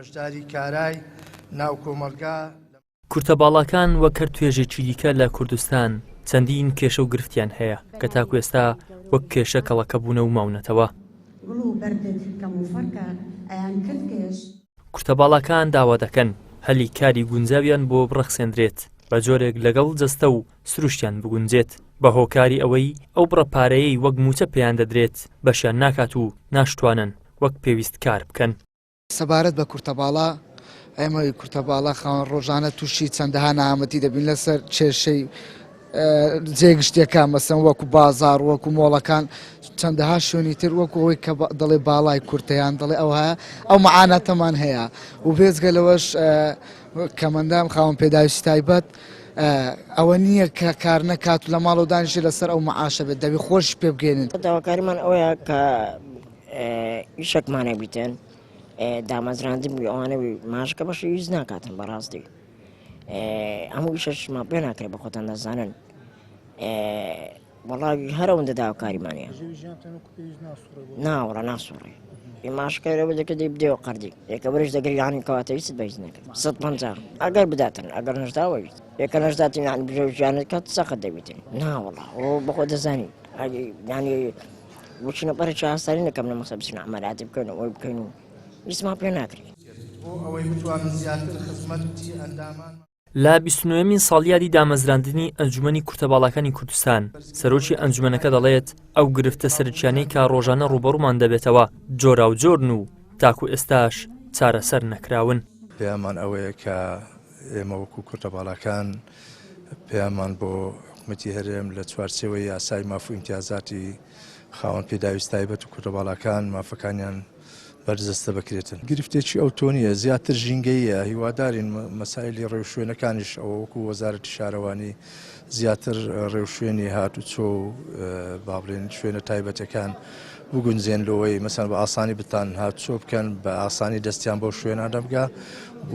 بەشداری کارای ناو کۆمەڵگا لە. کورتە باڵاکان وەک هەر توێژێکی دیکە لە کوردستان چەندین کێشە و گرفتیان هەیە کە تاکو ئێستا وەک کێشە کەڵەکە بوونە و ماونەتەوە. گوڵ و بەردت کەم و فەرکە ئەیان کرد کێش. کورتە باڵاکان داوا دەکەن هەلی کاری گونجاویان بۆ بڕەخسێندرێت بە جۆرێک لەگەڵ جەستە و سروشتیان بگونجێت بە هۆکاری ئەوەی ئەو بڕە پارەیەی وەک مووچە پێیان دەدرێت بەشیان ناکات و ناشتوانن وەک پێویست کار بکەن. سەبارەت بە کورتەباڵا، ئێمەی کورتەباڵا خاوەن ڕۆژانە تووشی چەندەها نەهامەتی دەبین لەسەر کێشەی جێ گشتیەکان مەسەن وەکو بازار وەکو مۆڵەکان چەندەها شوێنی تر وەکو ئەوەی کە دەڵێ باڵای کورتەیان دەڵێ ئەوها ئەو معاناتەمان هەیە و بێجگە لەوەش کەمەندام خاوەن پێداویستی تایبەت ئەوە نییە کە کار نەکات و لە ماڵەوە دانیشێ لەسەر ئەو معاشە بێت دەبێ خۆش پێ بگەێنن. داواکاریمان ئەوەیە کە ئیشەکمانە بیتن دامەزراندن بی ئەوانە بی ماشکە بەشی هیچ ناکاتن بەڕاستی هەموو ئیشەشمان پێ ناکرێت بە خۆتان دەزانن وەڵا هەر ئەوەندە داواکاریمانە ناوەڵا ناسوڕێ ماشکەرەوە دەکە دەی بدەوە قەردی یەکە بەرش دەگەر یانی کەواتە هیچت بە هیچ نەکرد 150 ئەگەر بداتن ئەگەر نەشداوە یەکە نەشداتین یان بژێو ژیانت کات سەخت دەبیتن ناوەڵا ئەو بەخۆ دەزانی ینی بچینە بەرەکی ئاسانی نەکەم لە مەسە بچینە عمەلاتی بکەن و ئەوەی بکەین و هیچمان پێ ناکرێت. بۆ ئەوەی بتوانن زیاتر خزمەتی ئەندامان. لە بیست و نۆیەمین ساڵیادی دامەزراندنی ئەنجومەنی کورتەباڵاکانی کوردستان، سەرۆکی ئەنجومەنەکە دەڵێت، ئەو گرفتە سەرەکیانەی کە ڕۆژانە ڕووبەڕوومان دەبێتەوە جۆراوجۆرن و تاکو ئێستاش چارەسەر نەکراون. پەیاممان ئەوەیە کە ئێمە وەکو کورتەباڵاکان پەیاممان بۆ حکومەتی هەرێم لە چوارچێوەی یاسای ماف و ئیمتیازاتی خاوەن پێداویست تایبەت و کورتەباڵاکان مافەکانیان بەرجەستە بکرێتن. گرفتێکی ئەوتۆ نییە، زیاتر ژینگەییە، هیوادارین مەسایلی ڕێوشوێنەکانیش ئەوە وەکو وەزارەتی شارەوانی زیاتر ڕێوشوێنی هاتوچۆ و با بڵێن شوێنە تایبەتەکان بگونجێن لەوەی مەسەن بە ئاسانی بتان هاتوچۆ بکەن بە ئاسانی دەستیان بەو شوێنانە بگا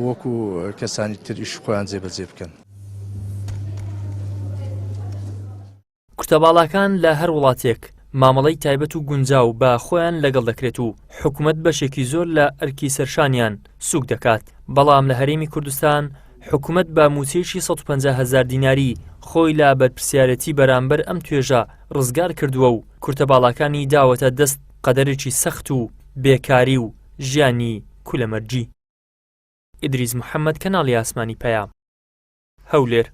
وەکو کەسانی تر ئیش خۆیان جێبەجێ بکەن. کورتەباڵاکان لە هەر وڵاتێک مامەڵەی تایبەت و گونجاو بە خۆیان لەگەڵ دەکرێت و حکومەت بەشێکی زۆر لە ئەرکی سەرشانیان سووک دەکات، بەڵام لە هەرێمی کوردستان حکومەت بە مووچەیەکی 150 هەزار دیناری خۆی لە بەرپرسیارێتی بەرامبەر ئەم توێژە ڕزگار کردووە و کورتەباڵاکانی داوەتە دەست قەدەرێکی سەخت و بێکاری و ژیانی کولەمەرگی. ئیدریس محەمەد کەناڵی ئاسمانی پەیام. هەولێر.